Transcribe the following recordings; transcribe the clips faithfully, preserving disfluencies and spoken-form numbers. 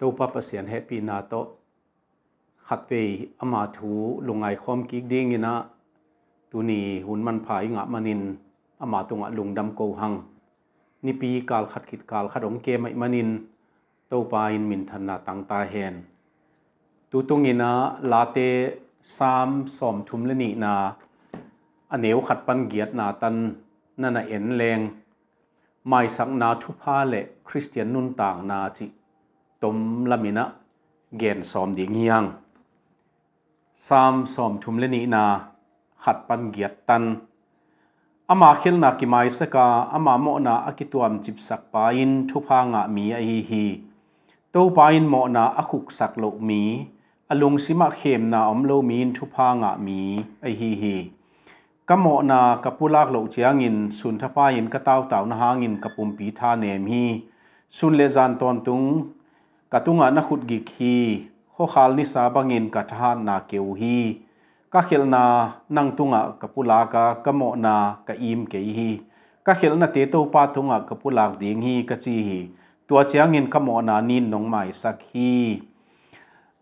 Topa Pasian hehpihna tawh khatvei ama thu lungngai khawm kik dingin ah, tuni hun manpha i ngah manin ama tungah lungdam ko hang. Nipi kal khat khit kal khat hong kem ahih manin Topa in minthanna tang ta hen. Tutungin ah Late Sam sawmthum le nihna, a neu khat pan giatna tan na na en leng, maisakna thupha le Khristian nuntakna cih tom lamin ah gen sawm ding hi hang. Sam sawmthum le nihna, khat pan giat tan. Ama khelhna kimaisak a, ama mawhna a kituamcipsak pa in thupha ngah mi ahi hi. Topa in mawhna a khuksak loh mi, a lungsimah khemna om lo mi in thupha ngah mi ahi hi. Ka mawhna ka pulak loh ciangin, sun thapha in ka tautauna hangin ka pumpi thanem hi. Sun le zan tawntung ka tungah na khut gik hi. Khuakhal nisa bangin ka thahatna keu hi. Ka khelhna nang tungah ka pulak a, ka mawhna ka im kei hi. Ka khelhnate Topa tungah ka pulak ding hi, ka ci hi. Tua ciangin ka mawhna nin nong maisak hi.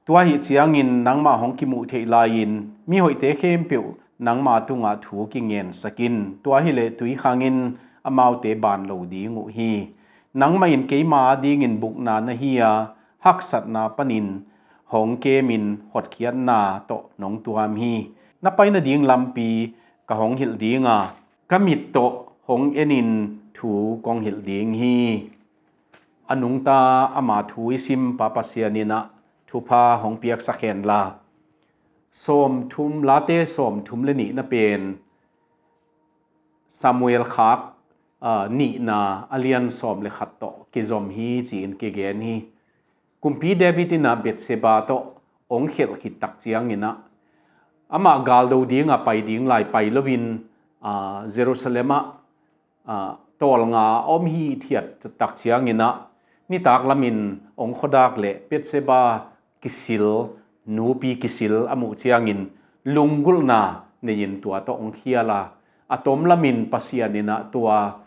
Tua ahih ciangin nangmah hong kimuh theih lai-in, mihoihte khempeuh nangma tungah thu kingensak in. Tua hileh tui khangin amaute ban lo ding uh hi. Nangmah in keima adingin bukna na hi a, haksatna panin hong kemin hotkhiatna tawh nong tuam hi. Na pai nading lampi ka hong hilh ding a, ka mit tawh hong enin thu kong hilh ding hi. A nungta ama thu i sim pa Pasian in ah thupha hong piaksak hen la. Sawmthum, Late sawmthum le nihna pen Samuel khak, aa, nihna a lian sawm le khat tawh kizom hi ci-in kigen hi. Kumpi David in ah Bathsheba tawh hong khelh khit tak ciangin ah, amah galdo ding a pai ding lai pai loin, aa, Jerusalem ah, aa, tawlnga a om hithiat tak ciangin ah, nitak lamin hong khuadak le Bathsheba kisil, nupi kisil a muh ciangin lunggulhna nei-in tua tawh hong khial a, a tom lamin Pasian in ah tua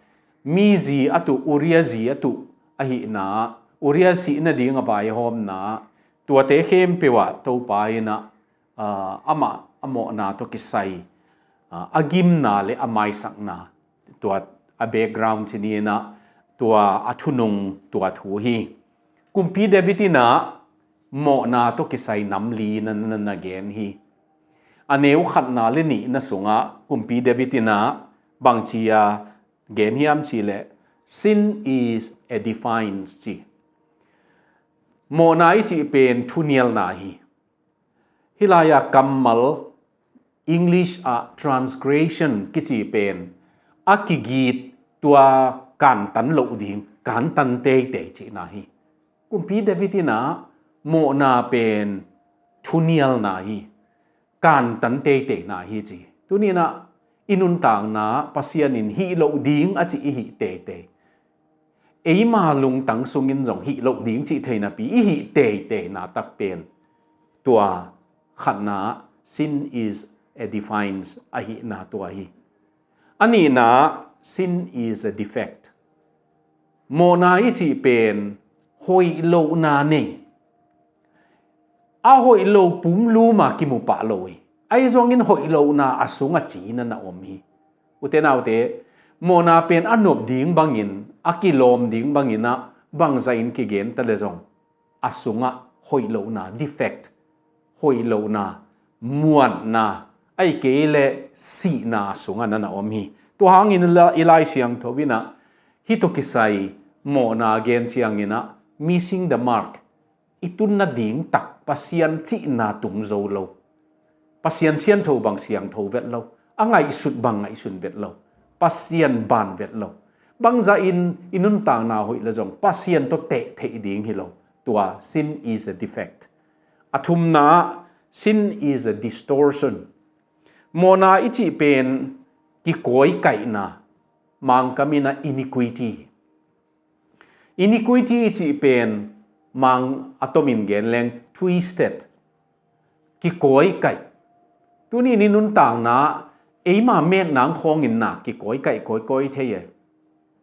mi zi a tuh, Uriah zi a tuh ahihna, Uriah sih nading a vaihawmna, tuate khempeuh ah Topa in ah, aa, amah a mawhna tawh kisai, aa, a gimna le a maisakna, tua a background ci ni in ah, tua a thunung tua thu hi. Kumpi David in ah mawhna tawh kisai nam li na, na, na gen hi. A neu khatna le nihna sungah Kumpi David in ah bangci a gen hiam cih leh, "Sin is a defense," ci. Mawhna i cih pen thunialna hi. Hih lai-ah kammal English ah transgression kici pen a kigit, tua kantan loh ding, kantan teitei cihna hi. Kumpi David in ah mawhna pen thunialna hi, kantan teiteina hi ci. Tuni in ah i nuntakna Pasian in hih loh ding a cih i hih teitei, eima lungtang sungin zong hih loh ding cih thei napi i hih teiteina tak pen tua khatna, "Sin is a defense," ahihna tua hi. A nihna, "Sin is a defect." Mawhna i cih pen hoih lohna nei, a hoih lo pumlum a kimu pah lo hi. Ahi zongin hoih lohna a sungah cina na om hi. Ute naute, mawhna pen a nop ding bangin, a kilawm ding bangin ah bangzahin kigen ta le zong, a sungah hoih lohna, defect, hoih lohna, muanna, ahih kei leh sihna a sungah na na om hi. Tua hangin la, i Lai Siangtho in ah hih tawh kisai mawhna gen ciangin ah, "Missing the mark," i tun nading tak Pasian cihna tung zo lo, Pasian siangtho bang siangtho vet lo, a ngaihsut bang ngaihsun vet lo, Pasian ban vet lo. Bangzahin i nuntakna hoih le zong Pasian tawh teh theih ding hi lo. Tua, "Sin is a defect." A thumna, "Sin is a distortion." Mawhna i cih pen kikawikaihna, Mangkam in ah iniquity. Iniquity i cih pen mang a tomin gen leng twisted, kikawikaih. Tuni in i nuntakna eima metna khawngin na kikawikaih kawikawi thei e.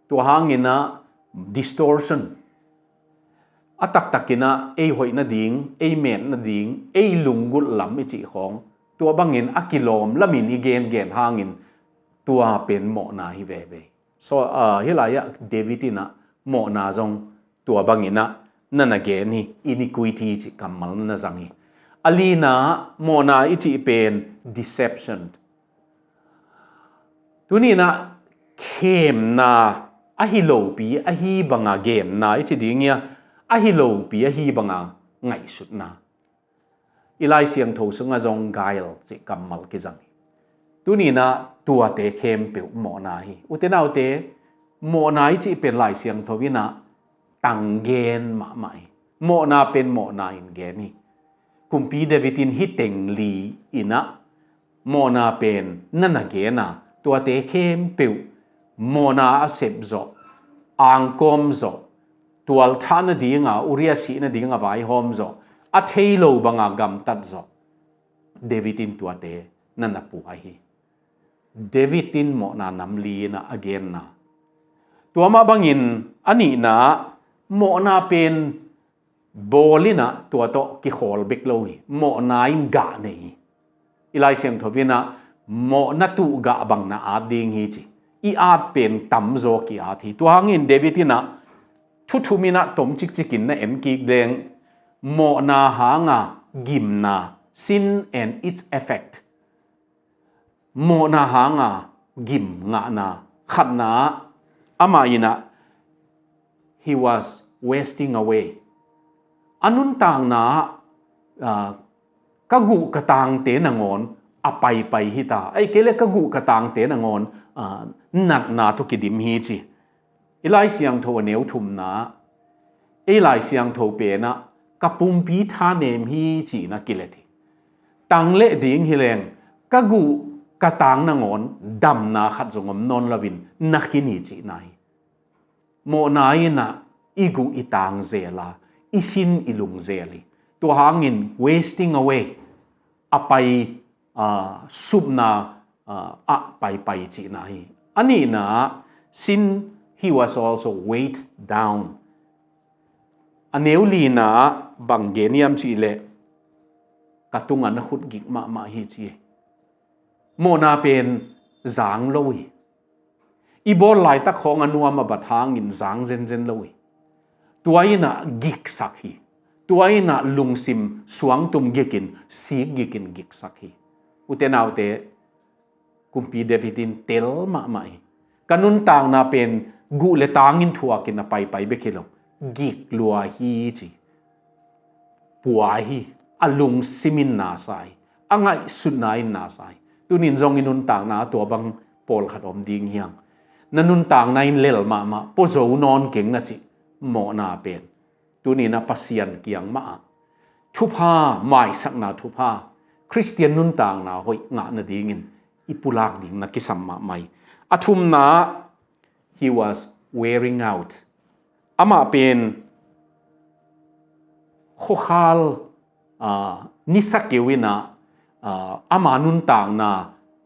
Tua hangin ah distortion. a taktakin ah ei hoih nading, ei met nading, ei lunggulh lam i cih khawng, tua bangin a kilawm lamin i gengen hangin tua pen mawhna hi veve. So, ah, hih lai-ah David in ah mawhna zong tua bangin ah na na gen hi, iniquity cih kammal na na zang hi. A lina mawhna i cih pen deception. Tuni in ah khemna, ahi lopi ahi banga genna i ci ding hi a, ahi lopi ahi banga ngaihsutna. I Lai Siangtho sungah zong guile cih kammal kizang hi. Tuni in ah tuate khempeuh mawhna hi. Ute naute, mawhna i cih pen Lai Siangtho in ah tanggen mahmah hi. Mawhna pen mawhna in gen hi. Kumpi David in hih teng li in ah mawhna pen na na gen a, tuate khempeuh mawhna a sep zawh, angkawm zawh, tualthah nadinga, Uriah sih nadinga vaihawm zawh, a thei lo banga gamtat zawh, David in tuate na na pua hi. David in mawhna nam li in ah a genna. Tua mah bangin a nihna, mawhna pen bawl in ah tua tawh kikhawl bek lo hi. Mawhna in gah nei hi. I Lai Siangtho in ah mawhna tuh gah bang na at ding hi ci. I at pen tamzaw ki-at hi. Tua hangin David in ah thu thum in ah tom cikcik in na en kik deng. Mawhna hanga gimna, sin and its effect. Mawhna hanga gim ngahna. Khatna, amah in ah he was wasting away. A nuntakna ah, ka guh ka tangte nangawn a paipai hi ta. Ahih kei leh ka guh ka tangte nangawn, ah, natna tawh kidim hi ci. I Lai Siangtho a neu thumna, ei Lai Siangtho pen ah ka pumpi thanem hi ci-in ah kilet hi. Tang leh ding hi leng ka guh ka tang nangawn damna khat zong om nawn loin na khin hi cihna hi. Mawhna in ah i guh i tang zel a, i sin i lung zel hi. Tua hangin wasting away, a pai, ah, supna, ah, a paipai cihna hi. A nihna, sin, he was also weighed down. A neu lina bang gen hiam cih leh ka tungah na khut gik mahmah hi ci hi. Mawhna pen zang lo hi. I bawl laitak khawng a nuam a bat hangin zang zenzen lo hi. Tua in ah giksak hi. Tua in ah lungsim suangtum gikin, sik gikin giksak hi. Ute naute, Kumpi David in tel mahmah hi. Ka nuntakna pen guh le tangin thuakin a paipai bek hi lo, gik lua hi ci. Pua hi, a lungsim in nasa hi, a ngaihsutna in nasa hi. Tunin zong i nuntakna ah tua bang pawlkhat om ding hi hang. Na nuntakna in lel mahmah, pua zo nawn keng na cih mawhna pen tunin ah Pasian kiang mah ah thupha, maisakna thupha, Khristian nuntakna hoih ngah nadingin i pulak ding na kisam mahmah hi. A thumna, he was wearing out. Amah pen khuakhal, ah, nisa keu in ah, ah, ama nuntakna,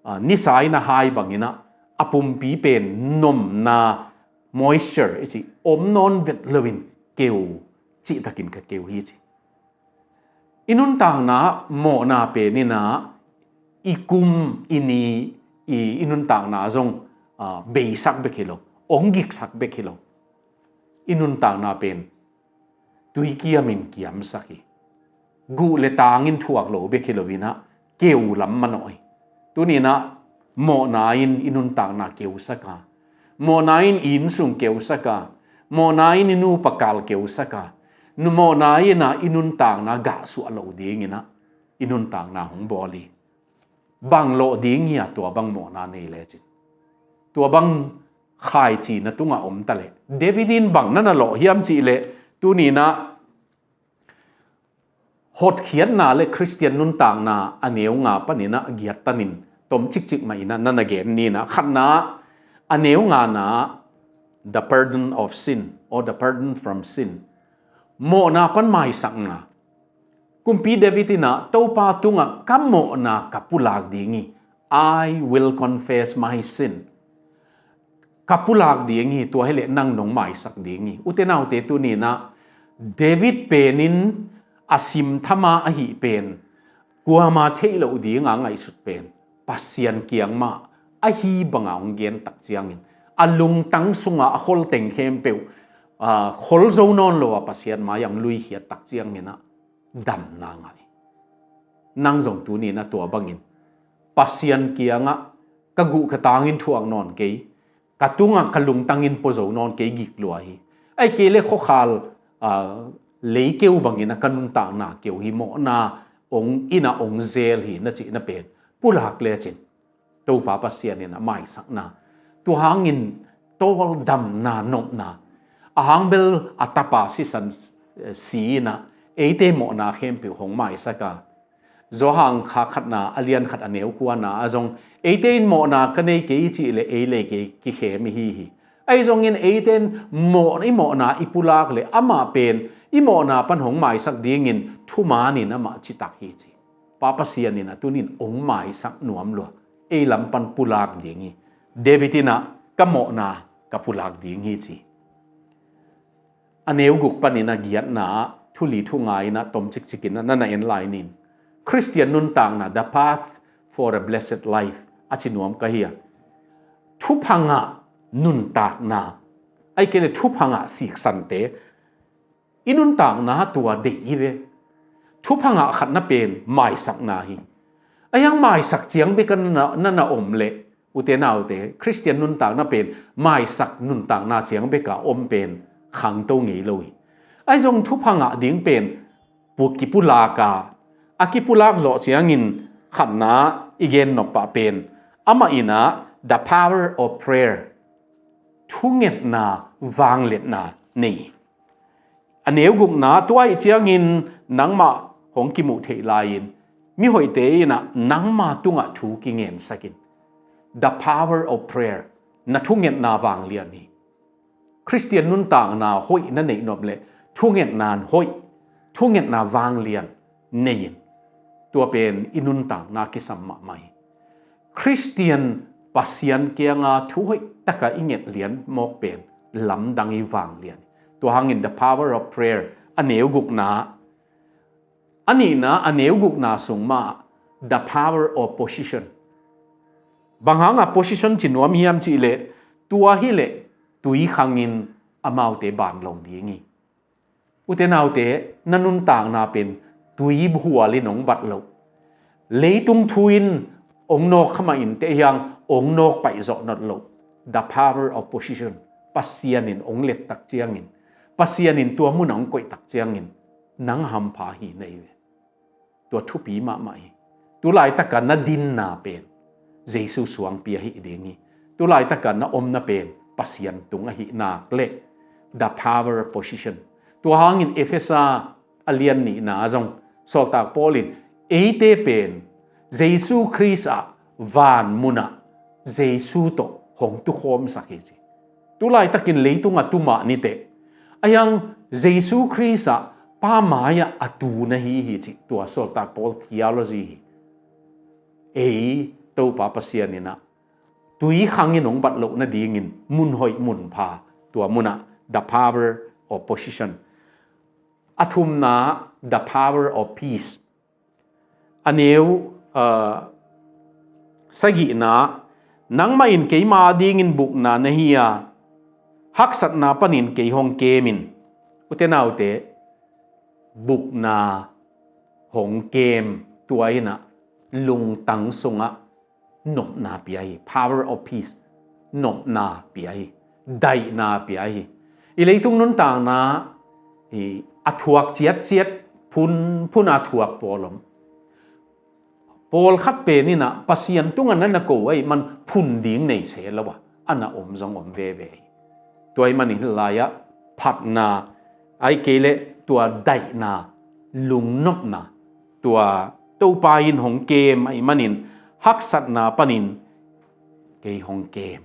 ah, nisa in a hai bangin ah a pumpi pen nomna, moisture i cih, om nawn vet loin keu, cihtakin ka keu hi ci. I nuntakna mawhna pen in ah i kum, i ni, i, i nuntakna zong, ah, beisak bek hi lo, ong giksak bek hi lo. I nuntakna pen tuikiamin kiamsak hi. Guh le tangin thuak lo bek hi lo in ah keu lam manawh hi. Tunin ah mawhna in i nuntakna keusak a, mawhna in i innsung keusak a, mawhna in i nupa kal keusak a, nu mawhna in ah i nuntakna gahsuah loh dingin ah i nuntakna hong bawl hi. Bang lawh ding hi a, tua bang mawhna nei lecin? Tua bang khaici na tungah om ta leh, David in bang na na lawh hiam cih leh, tunin ah hotkhiatna le Khristian nuntakna a neu nga panin ah giat tanin tom cikcik mah in ah na na gen ni in ah. Khatna, a neu ngana, the pardon of sin or the pardon from sin. Mawhna pan maisakna. Kumpi David in ah Topa tungah ka mawhna ka pulak ding hi. I will confess my sin. Ka pulak ding hi, tua hi leh nang nong maisak ding hi. Ute naute, tunin ah David penin a simthama ahi pen, kuama theih loh dinga ngaihsut pen Pasian kiang mah ahi banga hong gen tak ciangin, a lungtang sunga a kholteng khempeuh, aa, khol zo nawn lo a Pasian mai-ah hong luikhiat tak ciangin ah damna ngah hi. Nang zong tuni-in ah tua bangin Pasian kiangah ka guh ka tangin thuak nawn kei, ka tungah ka lungtangin pua zo nawn kei gik lua hi. Ahih kei leh khuakhal, aa, leikeu bangin ah ka nuntakna keu hi, mawhna hong in ah hong zel hi na cihna pen pulak lecin Topa Pasian in ah maisakna, tua hangin tawldamna, nopna, a hang bel a tapa sisan, eh, si in ah eite mawhna khempeuh hong maisak a, Johan kha khatna a lian khat a neu kuana ah zong, eite in mawhna ka nei kei i cih leh ei le kei kikhem i hi hi. Ahi zongin eite in mawh, i mawhna i pulak leh amah pen i mawhna pan hong maisak dingin thumanin amah citak hi ci. Pa Pasian in ah tuni-in hong maisak nuam lua, ei lam pan pulak ding hi. David in ah ka mawhna ka pulak ding hi ci. A neu guk panin a giatna ah thu li thu nga in ah tom cikcik in ah na na en lai ning. Khristian nuntakna, the path for a blessed life, a ci nuam ka hi a. Thupha ngah nuntakna, ahih kei leh thupha ngah siksante i nuntakna ah tua deih hi ve. Thupha ngah khatna pen maisakna hi. Ahi hang maisak ciang bek a na, na, na om leh, ute naute, Khristian nuntakna pen maisak nuntakna ciang bek a om pen khangto ngei lo hi. Ahi zong thupha ngah ding pen pu, kipulak a, a kipulak zawh ciangin khatna i gen nop pah pen, amah in ah the power of prayer, thungetna vangliatna nei hi. A neu gukna, tua ahih ciangin nangmah hong kimuh theih lai-in mihoihte in ah nangma tungah thu kingensak in. The power of prayer, na thungetna vanglian hi. Khristian nuntakna hoih na neih nop leh thungetna hoih, thungetna vanglian nei in. Tua pen i nuntakna kisam mahmah hi. Khristian Pasian kianga thu hoih taka i nget lian mawk pen lamdang i vanglian. Tua hangin the power of prayer, a neu gukna, a nihna, a neu gukna sung mah the power of position. Bang hanga position ci nuam hiam cih leh, tua hi leh tui khangin amaute ban lo ding hi. Ute naute, na nuntakna pen tui hualin hong bat loh, leitung thu in hong nawk kha mah inteh hiang hong nawk paih zawh nawn loh, the power of position, Pasian in hong let tak ciangin, Pasian in tua munah hong koih tak ciangin, nang hampha hi na hi ve. Tua thupi mahmah hi. Tulaitaka na dinna pen Jesu suangpi ahi ding hi. Tulaitaka na omna pen Pasian tung ahi nak leh the power position. Tua hangin Efesa a lian nihna zong sawltak Paul in eite pen Jesu Khrist ah van munah Jesu tawh hong tukhawmsak hi ci. Tulaitakin leitung a tu mah niteh, ahi hang Jesu Khrist ah Pa mai-ah a tu na hi hi cih tua sawltak Paul theology hi. Ei Topa Pasian in ah tui khangin hong bat loh nadingin mun hoih mun pha, tua munah the power of position. A thumna, the power of peace. A neu, ah, sagihna, nangmah in keima dingin bukna na hi a, haksatna panin kei hong kem in. Ute naute, bukna hong kem, tua in ah lungtang sungah nopna pia hi, power of peace, nopna pia hi, daihna pia hi. I leitung nuntakna hi, a thuak ciatciat, phunphun a thuak pawl om. Pawlkhat pen in ah Pasian tungah na na ko ahih man phun ding nei se lo a, a na om zong om veve hi. Tua ahih manin hih lai-ah phatna, ahih kei leh tua daihna, lungnopna, tua Topa in hong kem ahih manin haksatna panin kei hong kem.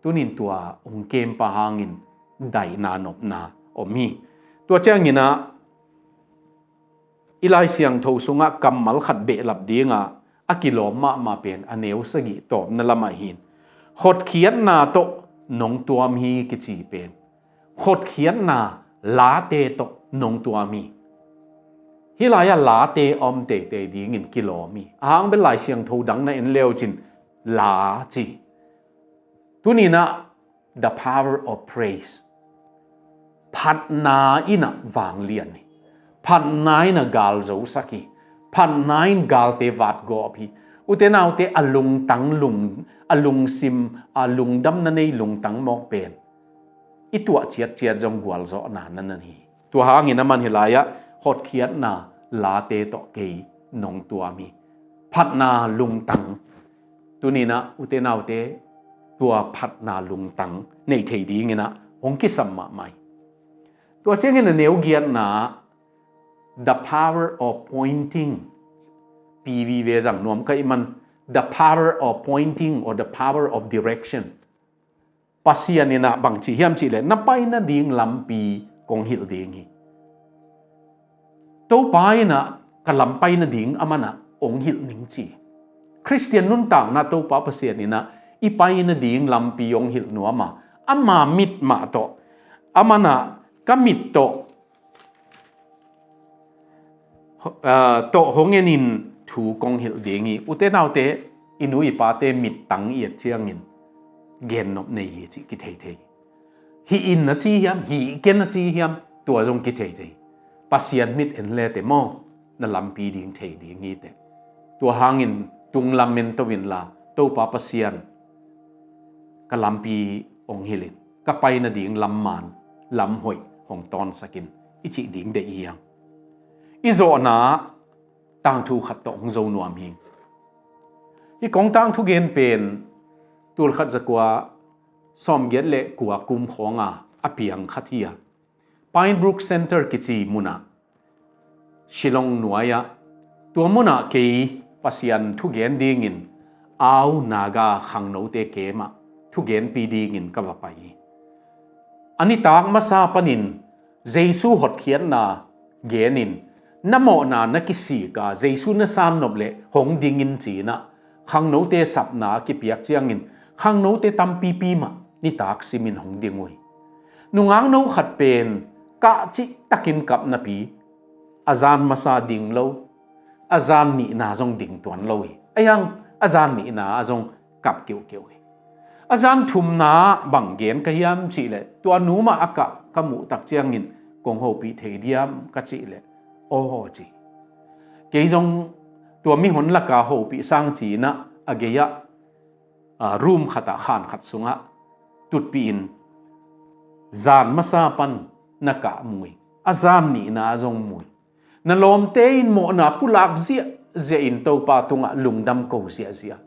Tunin tua hong kempa hangin daihna, nopna om hi. Tua ciangin ah i Lai Siangtho sungah kammal khat behlap dinga a kilawm mahmah pen a neu sagih tawpna lamah hin, hotkhiatna tawh nong tuam hi kici pen, hotkhiatna late tawh nong tuam hi. Hih lai-ah late a om teitei dingin kilawm hi. A hang bel Lai Siangtho dang na en le uh cin la ci. Tuni-in ah the power of praise. Phatna in ah vanglian hi. Phatna in ah galzosak hi. Phatna in galte vatgawp hi. Ute naute, a lungtang lung, a lungsim, a lungdamna nei lungtang mawk pen i tuah ciatciat zong gualzawhna na hi. Tua hangin aman hih lai-ah hotkhiatna late tawh kei nong tuam hi. Phatna lungtang. Tuni-in ah ute naute, tua phatna lungtang nei thei dingin ah hong kisam mahmah hi. Tua ciangin a neu giatna, the power of pointing. Pi vive zang nuam ka hih man, the power of pointing or the power of direction. Pasian in ah bang ci hiam cih leh, na pai nading lampi kong hilh ding hi. Topa in ah ka lam pai nading aman ah hong hilh ning ci. Khristian nuntakna Topa Pasian in ah i pai nading lampi hong hilh nuam a, ama mit mah tawh, aman ah ka mit tawh, ah, tawh hong en in thu kong hilh ding hi. Ute naute, i nu i pate mittang i et ciangin gennop nei hi cih kithei thei. Hih in na ci hiam, hih ken na ci hiam, tua zong kithei thei. Pasian mit en le teh maw, na lampi ding thei ding hi teh. Tua hangin tung lam en to inla, Topa Pasian, ka lampi hong hilh in, ka pai nading lam man, lam hoih hong tawnsak in, i cih ding deih hi hang. I zawhna tangthu khat tawh hong zo nuam hi. Hih kong tangthu gen pen tul khat za kua sawmgiat le kua kum khawnga a piang khat hi a, Pine Brook Center kici munah, Shillong nuai-ah, tua munah kei Pasian thugen dingin Ao Naga khangnote camp-ah thugenpi dingin ka va pai hi. A nitak masa panin Jesu hotkhiatna genin, na mawhna na kisik a, Jesu na sannop leh hong ding in ci-in ah, khangnote sapna a kipiak ciangin, khangnote tampipi mah nitak simin hong ding uh hi. Nungakno khat pen kah cihtakin kap napi, a zan masa ding lo, a zan nihna zong ding tuan lo hi. Ahi hang a zan nihna ah zong kap keuhkeuh hi. A zan thumna ah bang gen ka hiam cih leh, tua nu mah a kah ka muh tak ciangin kong hopih thei diam ka cih leh, aw ci. Kei zong tua mihon laka hopih sang ci-in ah a gei-ah, ah, room khatah, khan khat sungah tutpih in, zan masa pan na kah mu hi, a zan nihna ah zong mu hi. Na lawmte in mawhna pulak ziahziah in Topa tungah lungdam ko ziahziah.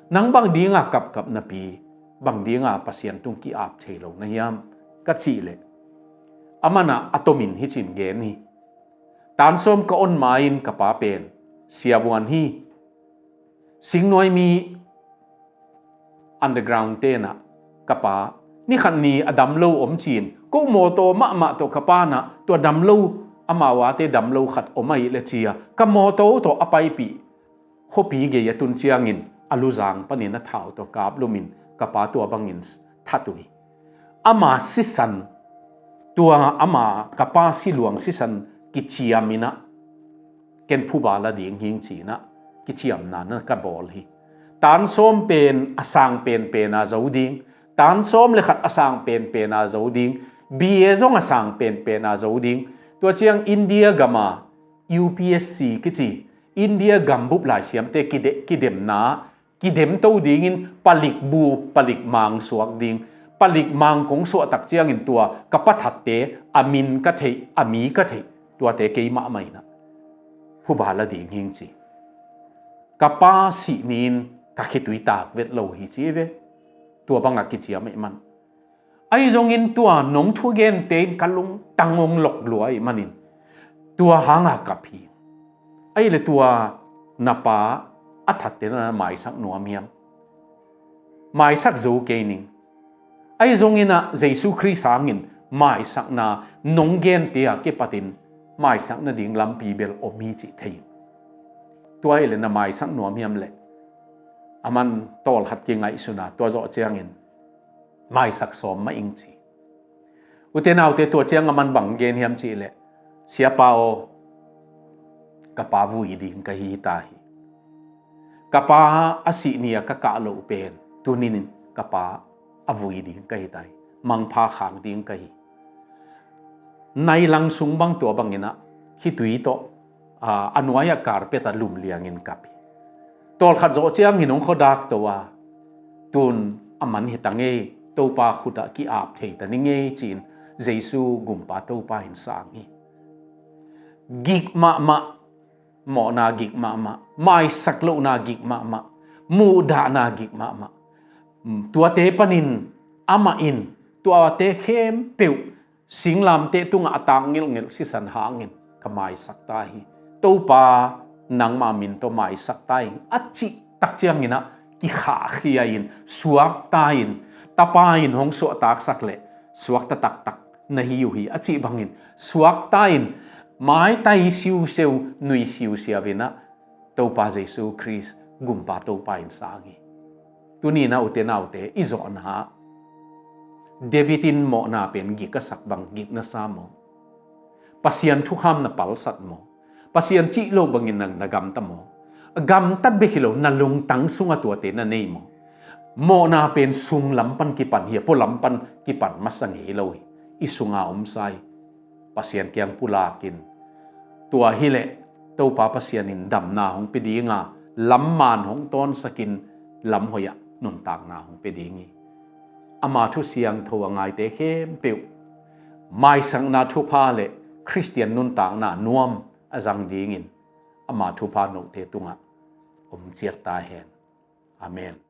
Nang bang dinga kapkap napi, bang dinga Pasian tung ki-ap thei lo na hiam ka cih leh, aman ah a tomin hicin gen hi. Tan sawm ka on ma-in ka pa pen siavuan hi. Singnuai mi underground tenah ka pa, ni khat ni a dam lo om ci-in, ko mawtaw mahmah tawh ka pa nah, tua dam lo, amau ate dam lo khat om ahih leh ci-a, ka mawtaw tawh a paipih, khuapi gei a tun ciangin a luzang panin a thau tawh kaplumin ka pa tua bangin that uh hi. Ama sisan, tua ama ka pa siluang sisan kiciamin ah, ken phuba la ding hing ci-in ah kiciamna na ka bawl hi. Tan sawm pen a sang penpen a zo ding, tan sawm le khat a sang penpen a zo ding, B A zong a sang penpen a zo ding. Tua ciang India gam a U P S C kici, India gambup laisiamte kide-, kidemna, kidemto dingin palik bu, palik mang suak ding, palik mang kong suah tak ciangin tua ka pa thatte a min ka theih, a mi ka theih, tuate keimah mah in ah phuba la ding hing ci. Ka pa sih ni-in ka khitui tak vet lo hi ci ve. Tua bangah kiciam ahih man. Ahi zongin tua nong thugente in ka lungtang hong lok lua ahih manin, tua hanga kap hi. Ahih leh tua na pa a thatte na maisak nuam hiam? Maisak zo kei ning. Ahi zongin ah Jesu Khrist hangin maisakna nong gente a kipatin maisak nading lampi bel om hi cih thei. Tua ahih leh na maisak nuam hiam leh? Aman tawlkhat kingaihsun a, tua zawh ciangin maisak sawm mah ing ci. Ute naute, tua ciang aman bang gen hiam cihleh, "Siapa aw, ka pa vui ding ka hi ta hi. Ka pa a sih ni-a ka kah loh pen, tuni-in ka pa a vui ding ka hi ta hi. Mangpha khak ding ka hi. Nai lang sung bang tua bangin ah khitui tawh, aa, a nuai-ah carpet ah lumliangin kap hi. Tawlkhat zawh ciangin hong khuadak to a, tun a man hi ta ngei, Topa khut ah ki-ap thei ta ni ngei," ci-in Jesu Gumpa Topa in sang hi. Gik mahmah, mawhna gik mahmah, maisak lohna gik mahmah, muhdahna gik mahmah. Tuate panin amah in tuate khempeuh singlamteh tungah a tang ngelhngelh sisan hangin ka maisak ta hi. Topa, nangma min tawh maisak ta ing, a cih tak ciangin ah kikhahkhia-in, suakta-in, Tapa in hong suahtaksak leh suakta taktak na hi uh hi a cih bangin, suakta-in, maitai siusiau, nui siusiau-in ah Topa Jesu Khrist Gumpa Topa in sang hi. Tuni-in ah ute naute, i zawhna ah David in mawhna pen gik a sak bang gik na sa maw? Pasian thukham na palsat maw? Pasian cih lo bangin nang na gamta maw? A gamtat bek hi lo, na lungtang sungah tuate na nei maw? Mawhna pen sung lam pan kipan hi a, pualam pan kipan masa ngei lo hi. I sunga omsa hi. Pasian kiang pulakin, tua hileh Topa Pasian in damna hong pia dinga, lamman hong tawnsakin, lamhoih ah nuntakna hong pia ding hi. Ama thu siangtho a ngaite khempeuh maisakna thupha le Khristian nuntakna nuam a zang dingin ama thupha note tungah om ciat ta hen. Amen.